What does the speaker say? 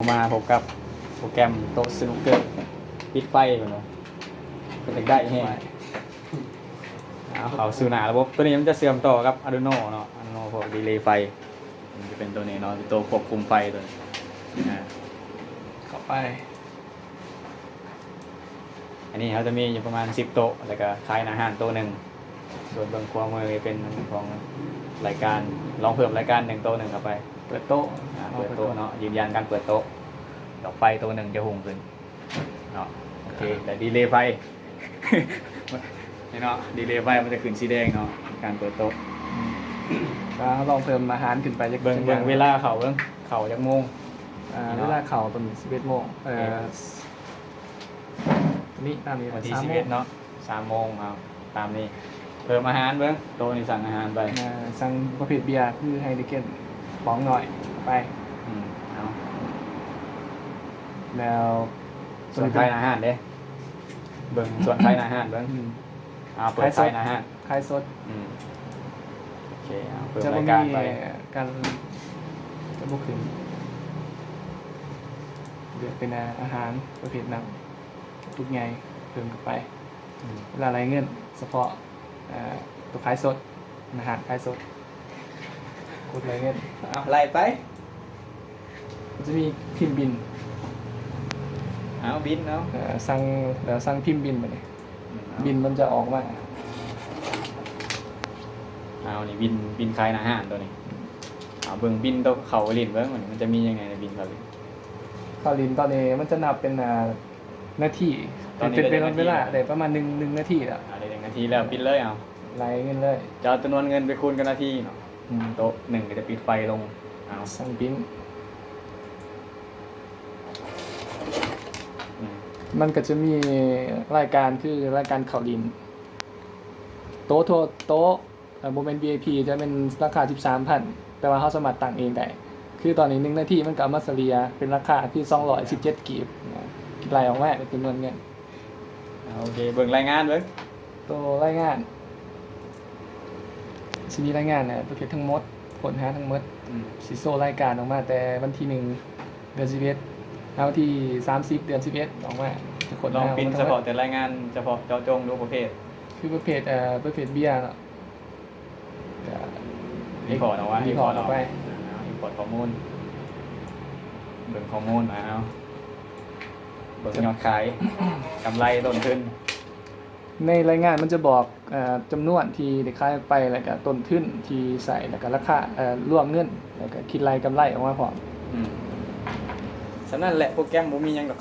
ມາພົບກັບໂປຣແກຣມໂຕະສະນຸກເກີ ຕິດໄຟເພິ່ນວ່າ ເພິ່ນຢາກໄດ້ແຮງ. ເອົາ ເຂົ້າສູ່ໜ້າລະບົບ ໂຕນີ້ມັນຈະເຊື່ອມຕໍ່ກັບ Arduino ເນາະ Arduino ພວກຣີເລໄຟ ມັນຈະເປັນໂຕນີ້ເນາະ ເປັນໂຕຄວບຄຸມໄຟໂຕນີ້ ອາ ເຂົ້າໄປ. ອັນນີ້ເຮົາຈະມີຢູ່ປະມານສິບໂຕະ ແລ້ວກະຂາຍໜ້າຮ້ານໂຕະໜຶ່ງ. ສ່ວນເບື້ອງຂວາມືນີ້ເປັນຂອງລາຍການ ລອງເພີ່ມລາຍການໜຶ່ງໂຕະໜຶ່ງເຂົ້າໄປ. ເປີດໂຕະ ອາ ເປີດໂຕະເນາະ ຢືນຢັນການເປີດໂຕະ. ດອກໄຟໂຕະໜຶ່ງຈະຮຸ່ງຂຶ້ນເນາະ. ໂອເຄ ແລ້ວຣີເລໄຟ ນີ້ເນາະ ຣີເລໄຟມັນຈະຂຶ້ນສີແດງເນາະ ການເປີດໂຕະ. ກໍລອງເພີ່ມອາຫານຂຶ້ນໄປຈັກ ເບິ່ງ ເບິ່ງເວລາເຂົ້າ ເບິ່ງເຂົ້າຈັກໂມງ. ອາ ເວລາເຂົ້າຕອນສິບເອັດໂມງ ເອີ ນີ້ຕາມນີ້ ວັນທີສິບເອັດເນາະ ສາມໂມງ ເອົາຕາມນີ້. ເພີ່ມອາຫານເບິ່ງ ໂຕະນີ້ສັ່ງອາຫານໄປ ເອີ ສັ່ງປະເພດເບຍ ຄືໄຮເນເກັນ ປ໋ອງໜ້ອຍໄປ. ອືມ ເອົາ ແລ້ວສ່ວນຂາຍໜ້າຮ້ານເດ້ ເບິ່ງສ່ວນຂາຍໜ້າຮ້ານເບິ່ງ. ອືມ ເອົາ ເປີດຂາຍໜ້າຮ້ານ ຂາຍສົດ ອືມ ໂອເຄ ເອົາ ເພີ່ມລາຍການໄປ. ຈະບໍ່ມີການ ຈະບໍ່ຂຶ້ນ ເລືອກເປັນອາຫານປະເພດໜັງ ຕຸກໃຫຍ່ເພີ່ມເຂົ້າໄປ. ອືມ ເວລາໄລ່ເງິນສະເພາະ ເອີ ໂຕຂາຍສົດ ອາຫານຂາຍສົດ ກົດໄລ່ເງິນ. ເອົາ ໄລ່ໄປ ມັນຈະມີພິມບິນ ເອົາ ບິນເອົາ ເອີ ສັ່ງ ແລ້ວສັ່ງພິມບິນບາດນີ້. ອືມ ເອົາ ບິນມັນຈະອອກມາ ເອົາ ນີ້ບິນ ບິນຂາຍໜ້າຮ້ານໂຕນີ້. ເອົາ ເບິ່ງບິນໂຕເຂົ້າຫຼິ້ນເບິ່ງ ມັນຈະມີຫຍັງແດ່ໃນບິນເຂົ້າຫຼິ້ນ. ເຂົ້າຫຼິ້ນຕອນນີ້ມັນຈະນັບເປັນ ອາ ນາທີ ເປັນ ເປັນເວລາ ໄດ້ປະມານໜຶ່ງ ໜຶ່ງນາທີແລ້ວ. ອາ ໄດ້ໜຶ່ງນາທີແລ້ວ ປິດເລີຍ ເອົາ ໄລ່ເງິນເລີຍ. ຈະເອົາຈຳນວນເງິນໄປຄູນກັບນາທີເນາະ. ອືມ ໂຕະໜຶ່ງກໍຈະປິດໄຟລົງ. ເອົາ ສັ່ງປິ້ນ ອືມ ມັນກໍຈະມີລາຍການ ຄືລາຍການເຂົ້າຫຼິ້ນ ໂຕະທົ່ວ ໂຕະ ເອີ ບໍ່ແມ່ນ ວີໄອພີ ຈະແມ່ນລາຄາສິບສາມພັນ ແຕ່ວ່າເຮົາສາມາດຕັ້ງເອງໄດ້. ຄືຕອນນີ້ໜຶ່ງນາທີມັນກໍເອົາມາສະເລ່ຍເປັນລາຄາຄືສອງຮ້ອຍສິບເຈັດກີບ ຄິດໄລ່ອອກມາເປັນຈຳນວນເງິນ. ເອົາ ໂອເຄ ເບິ່ງລາຍງານເບິ່ງ ໂຕລາຍງານ ຊິມີລາຍງານ ເອີ ປະເພດທັງໝົດ ຄົ້ນຫາທັງໝົດ. ອືມ ຊິໂຊລາຍການອອກມາແຕ່ວັນທີໜຶ່ງ ເດືອນສິບເອັດ ຫາວັນທີສາມສິບ ເດືອນສິບເອັດ ອອກມາ ຈະຄົ້ນຫາ ລອງປິ່ນສະເພາະແຕ່ລາຍງານ ສະເພາະເຈາະຈົງດູປະເພດ ຄືປະເພດ ເອີ ປະເພດເບຍເນາະ. ກະຣີພອດເອົາໄວ້ ຣີພອດເອົາໄປ ຣີພອດຂໍ້ມູນ ເບິ່ງຂໍ້ມູນ ເອົາ ເບິ່ງຍອດຂາຍ ກຳໄລ ຕົ້ນທຶນ. ໃນລາຍງານມັນຈະບອກ ເອີ ຈຳນວນທີ່ໄດ້ຂາຍອອກໄປ ແລ້ວກະຕົ້ນທຶນທີ່ໃຊ້ ແລ້ວກະລາຄາ ເອີ ລວມເງິນ ແລ້ວກະຄິດໄລ່ກຳໄລອອກມາພ້ອມ. ອືມ ສ່ຳນັ້ນແຫຼະ ໂປຣແກຣມບໍ່ມີຫຍັງດອກ.